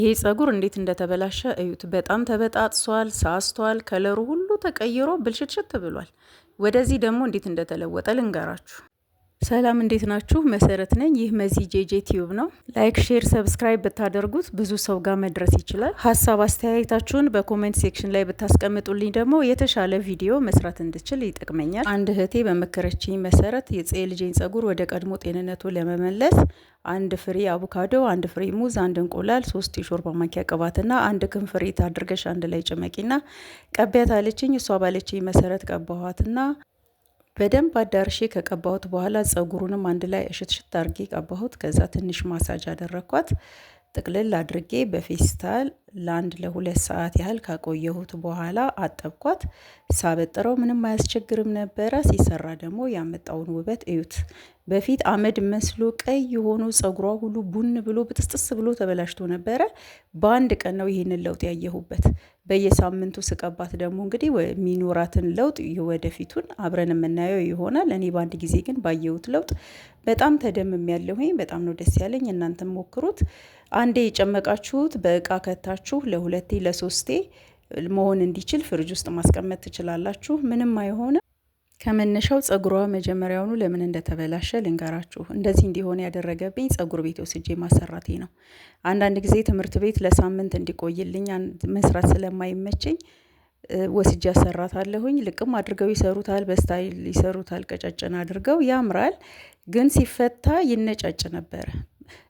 ይሄ ጸጉር እንዴት እንደተበላሸ እዩት። በጣም ተበጣጥሷል፣ ሳስቷል፣ ከለሩ ሁሉ ተቀይሮ ብልሽትሽት ብሏል። ወደዚህ ደግሞ እንዴት እንደተለወጠ ልንገራችሁ። ሰላም፣ እንዴት ናችሁ? መሰረት ነኝ። ይህ መሲ ጄጄ ቲዩብ ነው። Like፣ share፣ subscribe ብታደርጉት ብዙ ሰው ጋር መድረስ ይችላል። ሀሳብ አስተያየታችሁን በ comment section ላይ ብታስቀምጡልኝ ደግሞ የተሻለ ቪዲዮ መስራት እንድችል ይጠቅመኛል። አንድ እህቴ በመከረችኝ መሰረት የልጄን ጸጉር ወደ ቀድሞ ጤንነቱ ለመመለስ አንድ ፍሬ አቮካዶ፣ አንድ ፍሬ ሙዝ፣ አንድ እንቁላል፣ 3 የሾርባ ማንኪያ ቅባትና አንድ ክንፍ ሬት አድርገሽ አንድ ላይ ጭመቂና ቀቢያት አለችኝ። እሷ ባለችኝ መሰረት ቀባኋትና በደንብ አዳርሼ ከቀባሁት በኋላ ጸጉሩንም አንድ ላይ እሽትሽት አድርጌ ቀባሁት። ከዛ ትንሽ ማሳጅ አደረግኳት። ጥቅልል አድርጌ በፌስታል ለ1 ለ2 ሰዓት ያህል ካቆየሁት በኋላ አጠብኳት። ሳበጥረው ምንም አያስቸግርም ነበረ። ሲሰራ ደግሞ ያመጣውን ውበት እዩት። በፊት አመድ መስሎ ቀይ የሆኑ ጸጉሯ ሁሉ ቡን ብሎ ብጥስጥስ ብሎ ተበላሽቶ ነበረ። በአንድ ቀን ነው ይህንን ለውጥ ያየሁበት። በየሳምንቱ ስቀባት ደግሞ እንግዲህ የሚኖራትን ለውጥ ወደፊቱን አብረን የምናየው ይሆናል። እኔ በአንድ ጊዜ ግን ባየሁት ለውጥ በጣም ተደምሜያለሁኝ። በጣም ነው ደስ ያለኝ። እናንተም ሞክሩት። አንዴ የጨመቃችሁት በእቃ ከታችሁ ለሁለቴ ለሶስቴ መሆን እንዲችል ፍሪጅ ውስጥ ማስቀመጥ ትችላላችሁ። ምንም አይሆንም። ከመነሻው ጸጉሯ መጀመሪያውኑ ለምን እንደተበላሸ ልንገራችሁ። እንደዚህ እንዲሆን ያደረገብኝ ጸጉር ቤት ወስጄ ማሰራቴ ነው። አንዳንድ ጊዜ ትምህርት ቤት ለሳምንት እንዲቆይልኝ መስራት ስለማይመቸኝ ወስጄ አሰራታለሁኝ። ልቅም አድርገው ይሰሩታል፣ በ style ይሰሩታል፣ ቀጫጭን አድርገው ያምራል። ግን ሲፈታ ይነጫጭ ነበረ።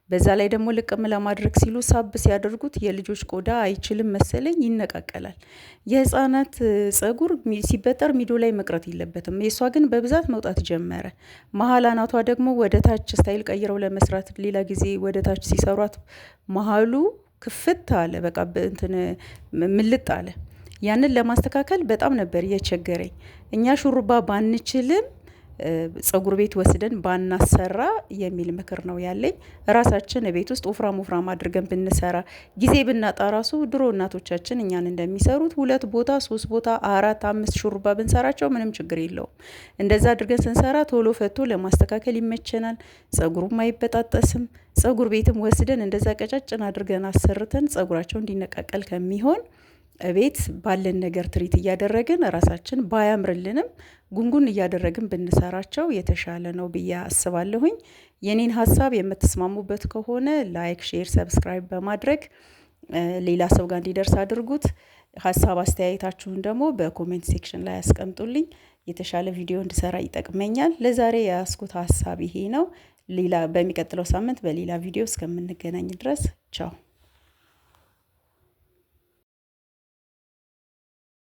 በዛ ላይ ደግሞ ልቅም ለማድረግ ሲሉ ሳብ ሲያደርጉት የልጆች ቆዳ አይችልም መሰለኝ ይነቃቀላል። የህፃናት ጸጉር ሲበጠር ሚዶ ላይ መቅረት የለበትም። የእሷ ግን በብዛት መውጣት ጀመረ። መሀል አናቷ ደግሞ ወደ ታች style ቀይረው ለመስራት ሌላ ጊዜ ወደ ታች ሲሰሯት መሀሉ ክፍት አለ። በቃ እንትን ምልጥ አለ። ያንን ለማስተካከል በጣም ነበር የቸገረኝ። እኛ ሹሩባ ባንችልም ጸጉር ቤት ወስደን ባናሰራ የሚል ምክር ነው ያለኝ። ራሳችን ቤት ውስጥ ወፍራም ወፍራም አድርገን ብንሰራ፣ ጊዜ ብናጣ ራሱ ድሮ እናቶቻችን እኛን እንደሚሰሩት ሁለት ቦታ፣ ሶስት ቦታ፣ አራት፣ አምስት ሹሩባ ብንሰራቸው ምንም ችግር የለውም። እንደዛ አድርገን ስንሰራ ቶሎ ፈቶ ለማስተካከል ይመቸናል። ጸጉሩም አይበጣጠስም። ጸጉር ቤትም ወስደን እንደዛ ቀጫጭን አድርገን አሰርተን ጸጉራቸው እንዲነቃቀል ከሚሆን እቤት ባለን ነገር treat እያደረግን ራሳችን ባያምርልንም ጉንጉን እያደረግን ብንሰራቸው የተሻለ ነው ብዬ አስባለሁኝ። የኔን ሀሳብ የምትስማሙበት ከሆነ like፣ share፣ subscribe በማድረግ ሌላ ሰው ጋር እንዲደርስ አድርጉት። ሀሳብ አስተያየታችሁን ደግሞ በ comment section ላይ አስቀምጡልኝ። የተሻለ ቪዲዮ እንድሰራ ይጠቅመኛል። ለዛሬ የያዝኩት ሀሳብ ይሄ ነው። ሌላ በሚቀጥለው ሳምንት በሌላ ቪዲዮ እስከምንገናኝ ድረስ ቻው።